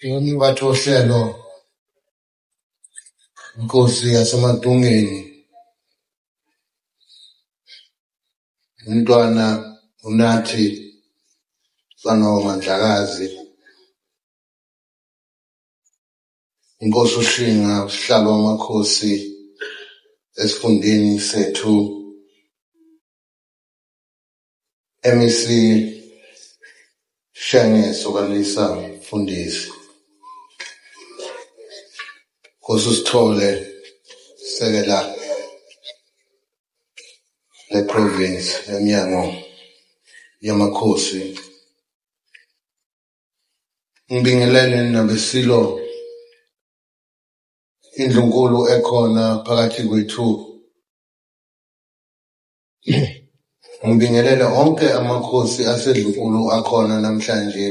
Umphathi wohlelo, Inkosi yaseMadungeni, umntwana uNathi mfana waMandlakazi, Inkosi uShinga, usihlalo wamakhosi esifundeni sethu, MEC Shenge Sokalisa Mfundisi, Nkosi uSithole, sekela le-province emnyango yamakhosi. Ngibingelele nabesilo indlunkulu ekhona phakathi kwethu. Ngibingelele onke amakhosi asedlunkulu akhona namhlanje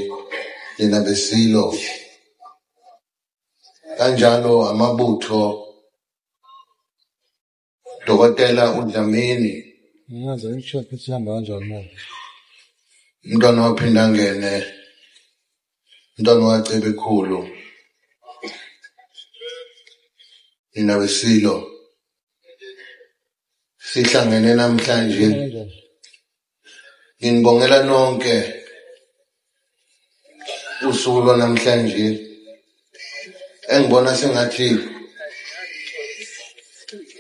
nina besilo. Kanjalo amabutho Dokotela uDlamini. Ngingaze ngisho ukuthi ihamba kanjani manje. Umntwana waphindangene, umntwana waCebekhulu. Nina besilo sihlangene namhlanje. Nginibongela nonke usuku lwanamhlanje engibona sengathi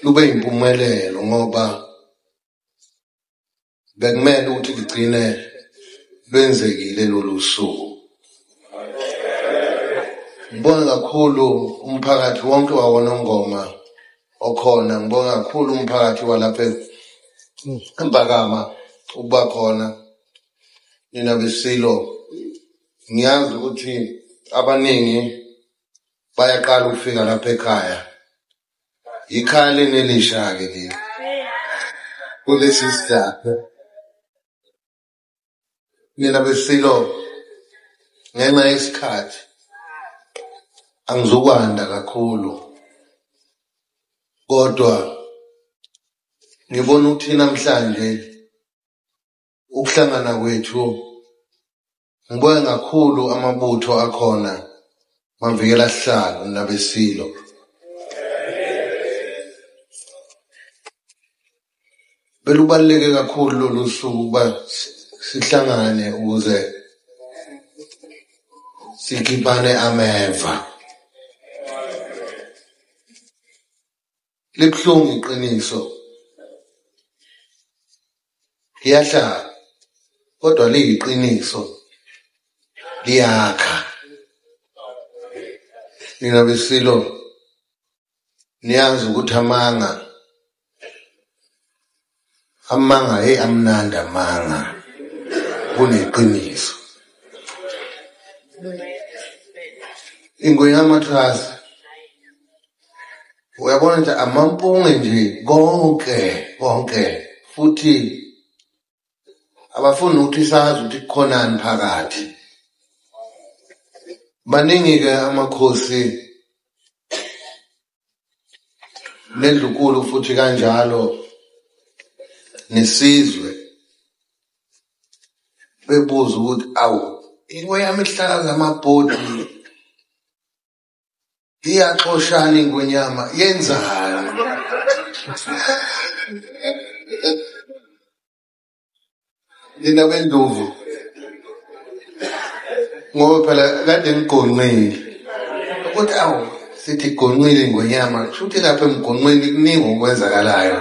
lube impumelelo ngoba bekumele ukuthi ligcine lwenzekile lolu suku. Ngibonga kakhulu umphakathi wonke waKwaNongoma okhona, ngibonga kakhulu umphakathi walapha eMpakama ukuba khona. Nina besilo, ngiyazi ukuthi abaningi bayaqala ukufika lapha ekhaya. Ikhaya lenelisha-ke leli kulesi sigaba. Nina besilo, ngenxa yesikhathi angizukwanda kakhulu, kodwa ngibona ukuthi namhlanje ukuhlangana kwethu, ngibonge kakhulu amabutho akhona mavikela sihlalo nabesilo. Belubaluleke kakhulu lolu suku ukuba sihlangane ukuze sikhiphane ameva. Libuhlungu iqiniso, liyahlaba, kodwa liyiqiniso, liyakha. Nina besilo, niyazi ukuthi amanga, amanga hey amnandi amanga kuneqiniso. Ingonyama Trust, uyabona nje amampunge nje konke konke, futhi abafuni ukuthi sazi ukuthi kukhonani phakathi. Baningi ke amakhosi nendlunkulu futhi kanjalo nesizwe bebuza ukuthi awu ingonyama ihlala amabhodi iyaxoshana ingonyama yenzani? Nina benduvu, ngoba phela kade ngigonqile ukuthi awu sithi gonqile ingonyama, kusho lapha emgonqweni kuningi okwenzakalayo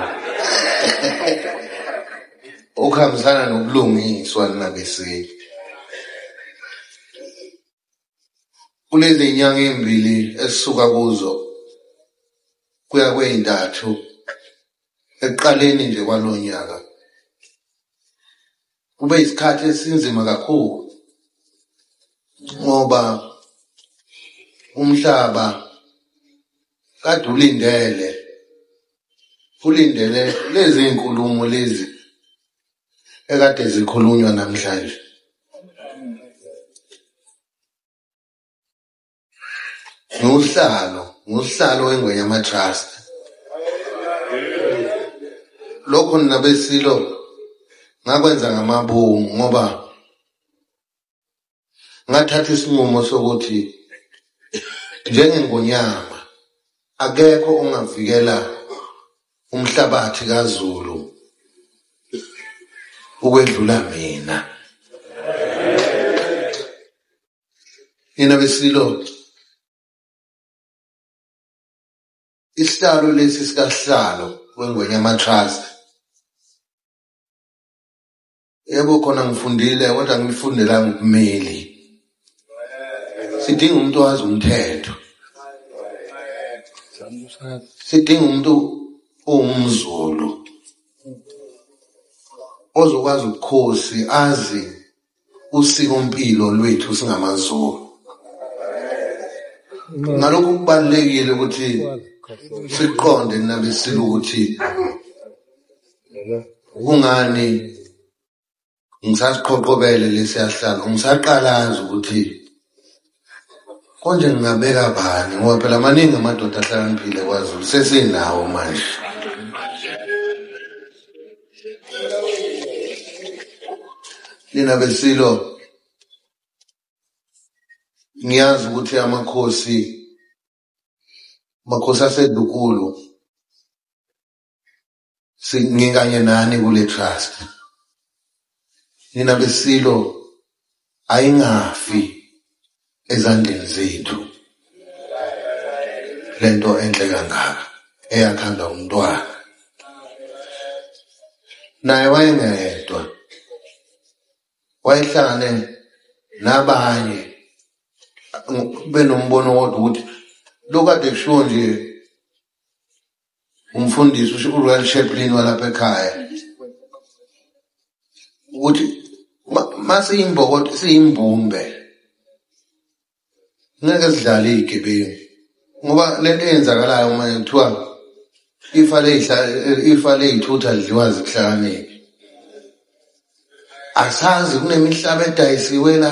okuhambisana nobulungiswa nabesilo. Kulezi nyanga ezimbili esisuka kuzo kuya kweyintathu ekuqaleni nje kwalonyaka kube isikhathi esinzima kakhulu ngoba umhlaba kade ulindele lezi inkulumo lezi ekade zikhulunywa namhlanje. Ngusihlalo weNgonyama Trust. Lokho nabesilo ngakwenza ngamabomu ngoba ngathatha isinqumo sokuthi Njengengonyama akekho ongavikela umhlabathi kaZulu ukwedlula mina. Nina beSilo, isihlalo lesi sikasihlalo weNgonyama Trust. Yebo khona ngifundile, kodwa ngifundelanga ubumeli. Sidinga umuntu owazi umthetho. Sidinga umuntu owumZulu ozokwazi ubukhosi, azi usikompilo lwethu singamaZulu. Ngalokhu kubalulekile ukuthi siqonde nabeSilo ukuthi kungani ngisasiqhoqhobele lesiyahlalo, ngisaqalaza ukuthi konje ngingabeka bani, ngoba phela maningi amadoda ahlakaniphile kwaZulu, sesinawo manje. Nina beSilo, ngiyazi ukuthi amakhosi aseNdlunkulu ngikanye nani kule trust. Nina beSilo, ayingafi ezandleni zethu lento enhle kangaka eyakhandwa umntwana. Naye wayengedwa, wayehlangane nabanye benombono wodwa ukuthi lokade kushiwo nje umfundisi uRoyal Chaplain walapha ekhaya ukuthi masiyimbokodo siyimbumbe, ngeke sidlale izigebengu, ngoba lento eyenzakalayo manje kuthiwa ifa leyithutha lidliwa zihlakaniphi. Asazi kunemihlaba edayisiwe la,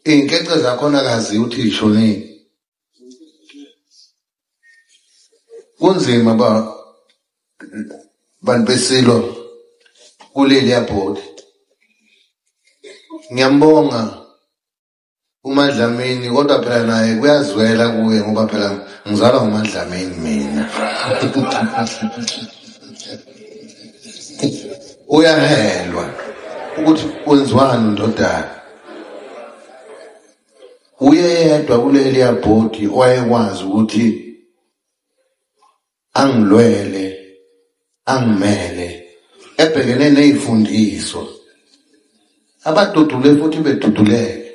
iy'nkece zakhona akaziwa ukuthi yishonile. Kunzima ba bantu beSilo kuleliya bhodi. Ngiyambonga uMaDlamini, kodwa phela naye kuyazwela kuye ngoba phela ngizalwa nguMaDlamini mina. Uyahelwa ukuthi kwenziwani ndodana. Uye yedwa kuleliya bhodi owayekwazi ukuthi angilwele, angimele, ebhekene nezifundiso abadudule futhi beduduleke.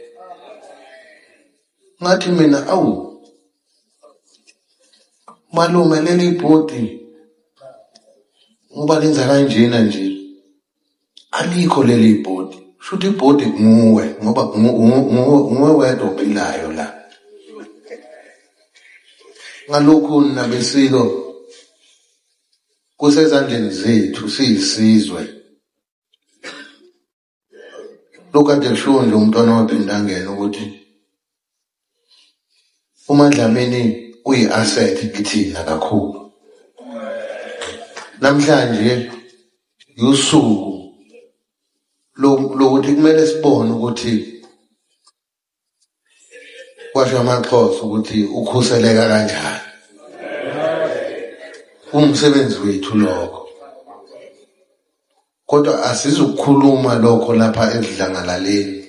Ngathi mina, awu malume, leli bhodi ngoba lenza kanjena nje, alikho leli bhodi. Shuthi ibhodi nguwe, ngoba nguwe wedwa ophilayo la. Ngalokhu nabeSilo kusezandleni zethu siyisizwe. Lokade kushiwo nje umntwana waphindangena ukuthi uMaDlamini uyi-asset kithina kakhulu. Namhlanje usuku lokuthi kumele sibone ukuthi kwasho amaXhosa ukuthi ukhuseleka kanjani. Umsebenzi wethu lokho, kodwa asizukukhuluma lokho lapha edlangalaleni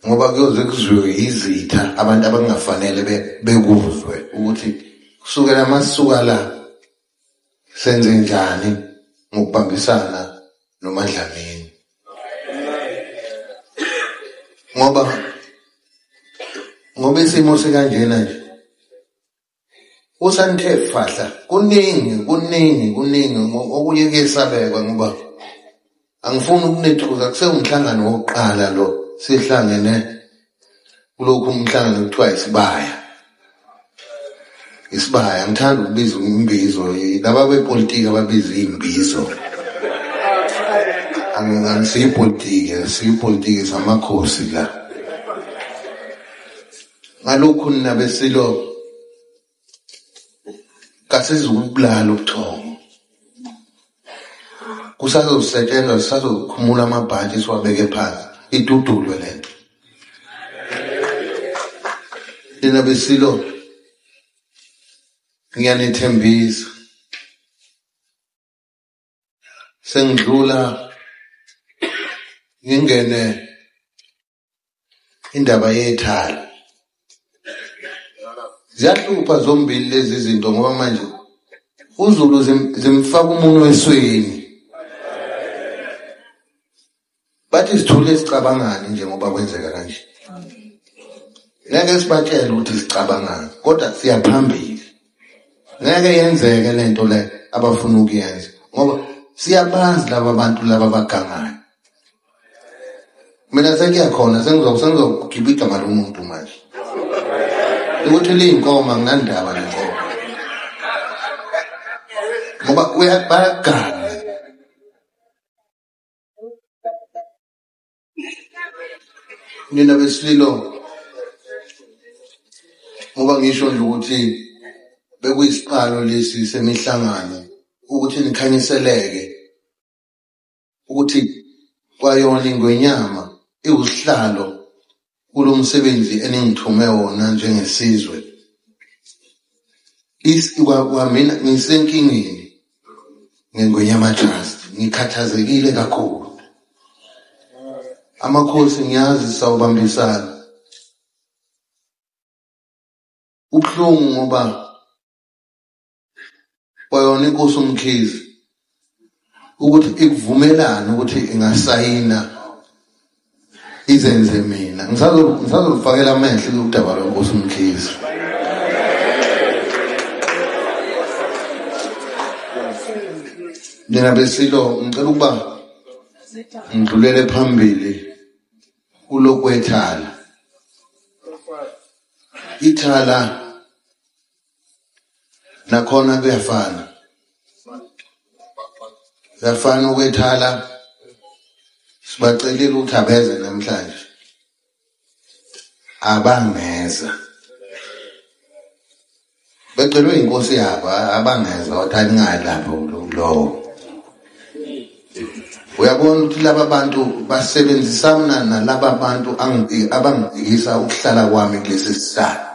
ngoba kuyoze kuzwiwe izitha, abantu abangafanele bekuzwe ukuthi kusukela masisuka la senze njani ngokubambisana noMaDlamini. Ngoba isimo sikanjena nje usanthe fahla, kuningi kuningi kuningi okunye kuyesabekwa, ngoba angifuni ukunethuka. Kusewumhlangano wokuqala lo sihlangene kulokhu umhlangano kuthiwa isibaya. Isibaya, ngithanda ukubiza imbizo, laba bepolitiki ababiza imbizo. Angisiyipolitiki, siyipolitiki samakhosi la. Ngalokhu nina beSilo kasizukubulala ubuthongo, kusazosetshenzwa, sisazokhumula amabhantshi siwabeke phansi, idudulwe lento. Nina besilo, ngiyanithembisa, sengidlula ngingene indaba yethala. Ziyahlupha zombili lezi zinto ngoba manje uZulu zimfaka umunwe esweni. Bathi sithule sicabangani nje ngoba kwenzeka kanje. Ngeke sibatshele ukuthi sicabangani, kodwa siyaphambili. Ngeke yenzeke lento le abafuna ukuyenza ngoba siyabazi laba bantu laba bagangayo. Mina sengiyakhona sengizokhipha igama lomuntu manje. Ukuthi liyinkomo anginandaba nenkomo. Ngoba bayaganga. Nina besililo, ngoba ngisho nje ukuthi bekuyisiqalo lesi semihlangano ukuthi nikhanyiseleke ukuthi kwayona ingwenyama iwusihlalo kulomsebenzi eningithume wona njengesizwe. Kwamina ngisenkingeni ngeNgonyama Trust, ngikhathazekile kakhulu. Amakhosi ngiyazi sawubambisana. Ubuhlungu ngoba kwayona inkosi uMkhize ukuthi ikuvumelane ukuthi ingasayina izenze mina. Ngisazolufakela amehlo udaba lwenkosi uMkhize. Nina besilo, ngicela ukuba ngidlulele phambili kulokwethala. Ithala nakhona kuyafana. Kuyafana ukwethala, sibacelile ukuthi abeze namhlanje. Abangeza. Becelwe inkosi yabo, abangeza, wathi aningayi lapho lowo. Uyabona ukuthi laba bantu basebenzisana nalaba bantu abangikisa ukuhlala kwami kulesi sihlalo.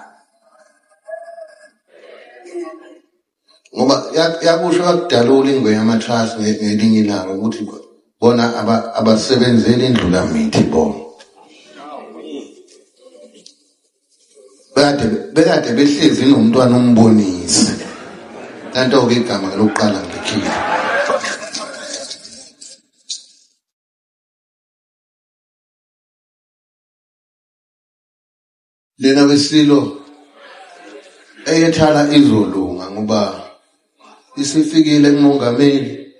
Ngoba yakusho yakudalula iNgonyama Trust ngelinye ilanga ukuthi bona abasebenzeli indlulamithi bona. Bekade behlezi nomntwana umbonisi. Nanto-ke igama lokuqala ngikhile. Lena besilo eyethala izolunga ngoba isifikile kumongameli,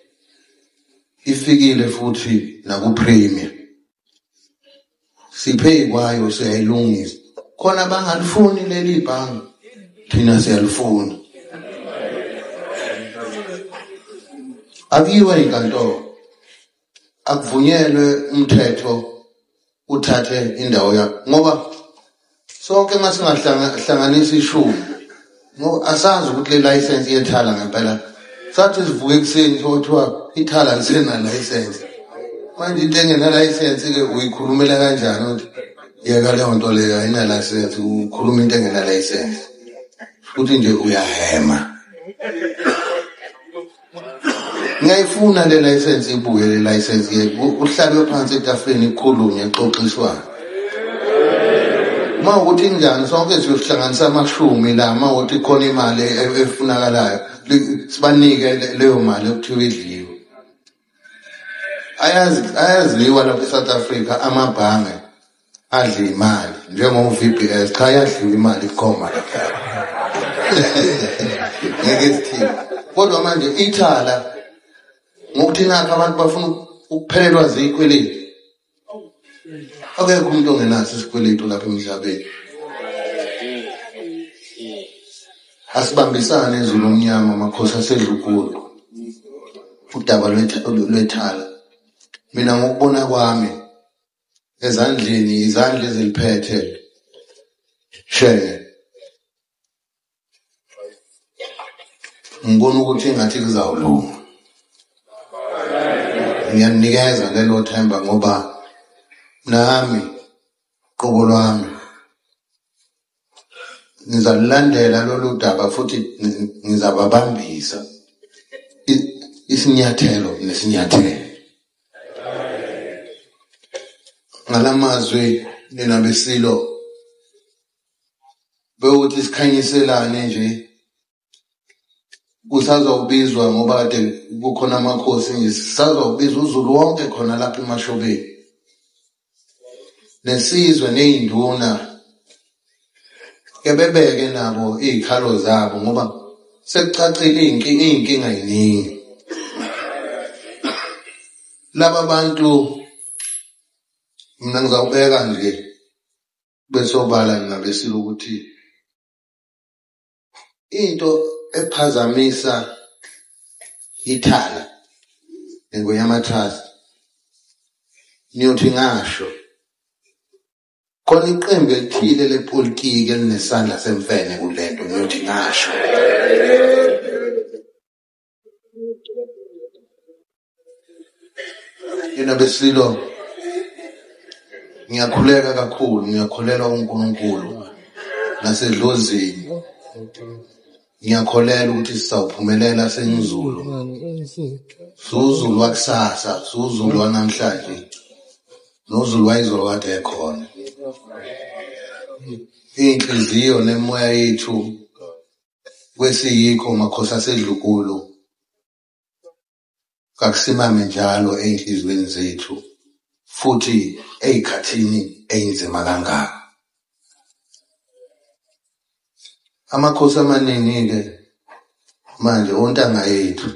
ifikile futhi nakupremier. Siphe kwayo siyayilungisa. Khona bangalifuni leli bhange, thina siyalifuna. Akuyiwe inkantolo, akuvunyelwe umthetho uthathe indawo yakho ngoba sonke masingahlanganisa ishumi ngoba asazi ukuthi le license yethala ngempela. Sathi sivuke ekuseni sothiwa ithala lisena license. Manje into engena license ke uyikhulumela kanjani ukuthi yeka leyo nto leyo ayina license, ukhuluma into engena license futhi nje uyahema. Ngiyayifuna le license ibuye le license kuhlalwe phansi etafuleni ikhulunywe ixoxiswane. Uma ukuthi injani sonke siyohlanganisa amashumi la, uma ukuthi khona imali efunakalayo sibanike leyo mali okuthiwa idliwe. Ayaziwa lapha eSouth Africa amabhange adla imali njengo-VBS. Cha, yadliwa imali ikhoma lapha. Ngeke sithini. Kodwa manje ithala ngokuthi nakho abantu bafuna ukuphelelwa zikweletu. Akekho umuntu ongenaso isikweletu lapha emhlabeni. Asibambisane izulu omnyama, amakhosi asedlukulu. Udaba lwethala. Mina ngokubona kwami ezandleni, izandla eziliphethe shenge. Ngibona ukuthi engathi kuzawulunga. Ngiyanikeza lelo themba ngoba nami qobo lwami Ngizalulandela lolu daba futhi ngizababambisa isinyathelo nesinyathelo. Ngalamazwi nina beSilo bewuthi sikhanyiselane nje, kusazobizwa ngoba kade kukhona amakhosi nje, sisazobizwa uZulu wonke khona lapha eMashobeni, nesizwe ney'nduna kebebeke nabo iy'khalo zabo, ngoba sekucacile iy'nkinga yiningi. Laba bantu mina ngizawubeka nje besobala nina beSilo ukuthi into ephazamisa ithala neNgonyama Trust, niyothi ngasho khona iqembu elithile lepolitiki elinesandla semfene kulento, niyothi ngasho. Yena beSilo, ngiyakhuleka kakhulu, ngiyakholelwa kuNkulunkulu nasedlozini. Ngiyakholelwa ukuthi sizawuphumelela sengizulu. SuZulu wakusasa, SuZulu wanamhlanje, noZulu wayizolo kade ekhona. Iy'nhliziyo nemoya yethu kwesiyikho makhosi asedlukulu kakusimame njalo ey'nhliziyweni zethu futhi ey'khathini ey'nzima kangaka. Amakhosi amaningi-ke manje ontanga yethu,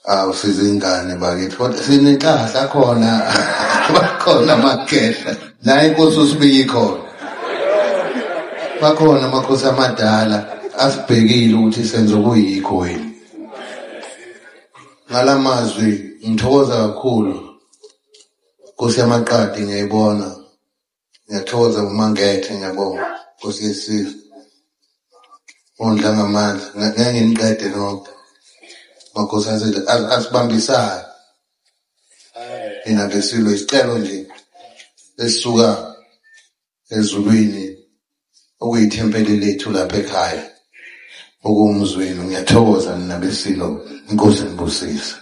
awu sizingane bakithi, kodwa sinenhlahla khona, bakhona amakhehla, naye inkosi uSibiya ikhona, bakhona amakhosi amadala asibhekile ukuthi senze okuyikho yini. Ngalamazwi ngithokoza kakhulu Nkosi yamaqadi, ngiyayibona, ngiyathokoza uMangethe, ngiyabonga Nkosi yesizwe, ondla ngamandla, ngeke nginiqede nonke makhosi asibambisane nina beSilo. Isicelo nje esisuka ezulwini okuyithempeli lethu lapha ekhaya okuwumzwenu. Ngiyathokoza nina beSilo, inkosi nibusise.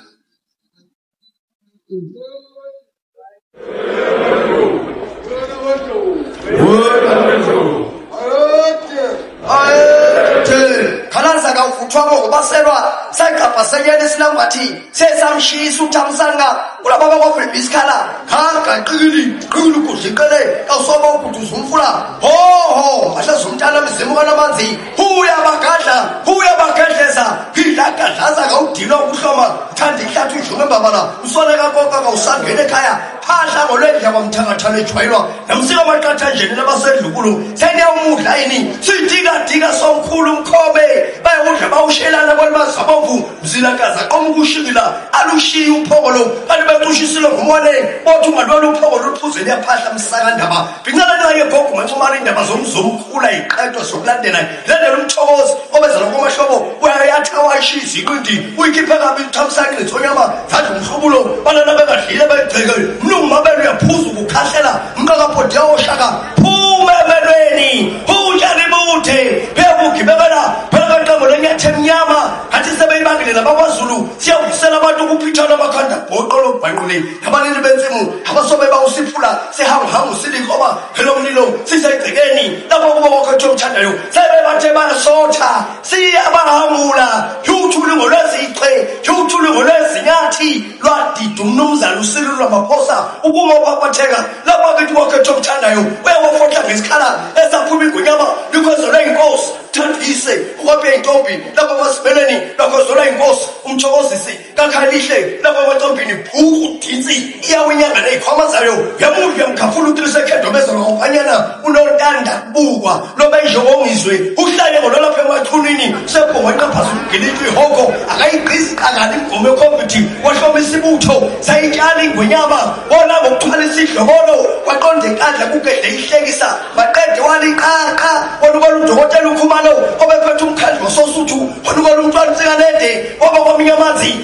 Khalaza kawuvuthwa ngokubaselwa sayigqabha senyela esilambathi sesamshisa uthamsanqa kulaba bakwaVimba isikhala khagaqikili qikili ugudliqele kawusoba uguduza umfula ho ho ahlaza umntana mzimu kanamanzi huyabagadla huyabagedleza hidlagadlaza kawudilwa ukuhloma uthanda ihlathi udlunga embabala usole kakoka kawusangena ekhaya phahla ngolwendla kwamthakathane ejwayelwa namsika amaqatha njeni labasedlukulu seniyawumudla yini sidikadika somkhulu umkhobe bayawudla bawushelana kwalibazabomvu mzilakazi aqoma ukushikila alushiye uphokolo kanti becushisile ngumwane bothi ungalwela uphokolo uluphuze liyaphahla msakandaba bincalancaye gogo mancumana indaba zomzomkhula yiqedwa zokulandela landela umthokozi obezala kwamahlobo uyayatha wayishiya iziqindi uyikhiphe kabi uthamsanqa ithonyama zadla umhlubulo balala bengadlile begceke mlungu mabele uyaphuza ukukhahlela mqakabhodi yawoshaka phuma emelweni utshani bude phekugibekela phela kaqembu lenyathe emnyama ngathi sebeyibangile nabakwaZulu siyavusela abantu ukuphithana amakhanda goqo lobhanqule abalili bensimu abasobe bawusiphula sihanguhangu silikoba phela umlilo sisegcekeni lapho kuba kwakhetho omthandayo sebebathe basotha siyabahangula yuthuli ngolwezichwe yuthuli ngolwezinyathi lwadida umnumzana uSilo Ramaphosa ukuma kwaphatheka lapho kithi kwakhetho omthandayo uyawafohla ngesikhala esaphuma ingonyama likhwezelwe inkosi thandise ukwaphe intombi lapho kwasibeleni lakhwezelwa inkosi umthokozisi kakhalihle lapho kwantombini bhuku ditsi iyawinyanga neyikhwama zayo yamudla yamkhafula utrisekhedo bezolokopanyana unontanda bukwa lobenjongongizwe uhlale ngololapha emathunini sebhongo eqaphaza umgiliti ihoko akayigqizi qakala imgomo ekhovithi wahloma isibutho sayitshala ingwenyama bona ngokuthwala isidlokolo kwaqonda inkandla kugedle ihlekisa baqede waliqaqa wanukola udokotela uKhumalo obephethe umkhandlu wasosuthu wanukola umntwana uNsikanede waba kwaminyamanzi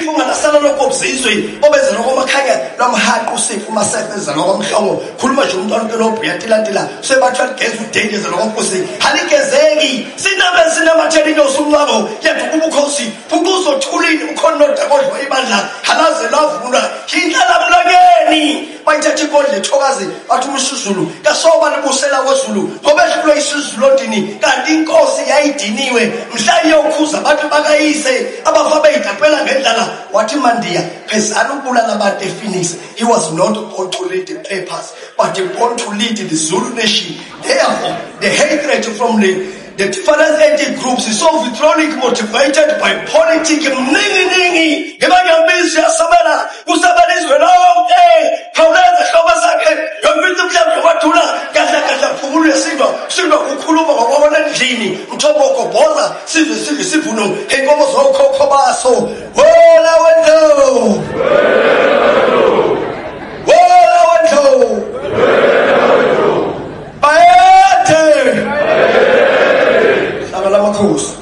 iphunga lasala lokobuzizwe obezela komakhanya lwamhaqu usipho masefe ezalwa kwamhlongo khuluma nje umntwana uNkelobhu uyatilantila sebathwa ligeza udenge ezalwa kwampusi haligezeki sinabe sinamathela inyosi umncamo yethu ubukhosi bukuzothulini ukhona nodakodlwa ibandla halaze lavulwa inhlalamlonyeni bayithatha ikodla ethokazi bathi umsuzulu kasoba libusela kwezulu ngoba ehlulwe isizulu ondini kanti inkosi yayidiniwe mhla iyokhuza abantu bakayise abafa beyidapela ngendlala wathi Mandiya phezana ukubulala abantu ePhoenix. He was not born to lead the papers, but he born to lead the Zulu nation. Therefore the hatred from the different ethnic groups is so vitriolic, motivated by politics. Mningi ningi ngebanyambizi yasabela kusabela izwe lonke khawuleza hlobo sakhe yomfihlo umhlaba wathula kahle kahle phumula yesidwa sidwa ukukhuluma ngokwabona endlini mthombo gobhoza sizwe sizwe sivuno inkomo zokhokho baso wola wendlo wola wendlo bayethe. Lamakhosi.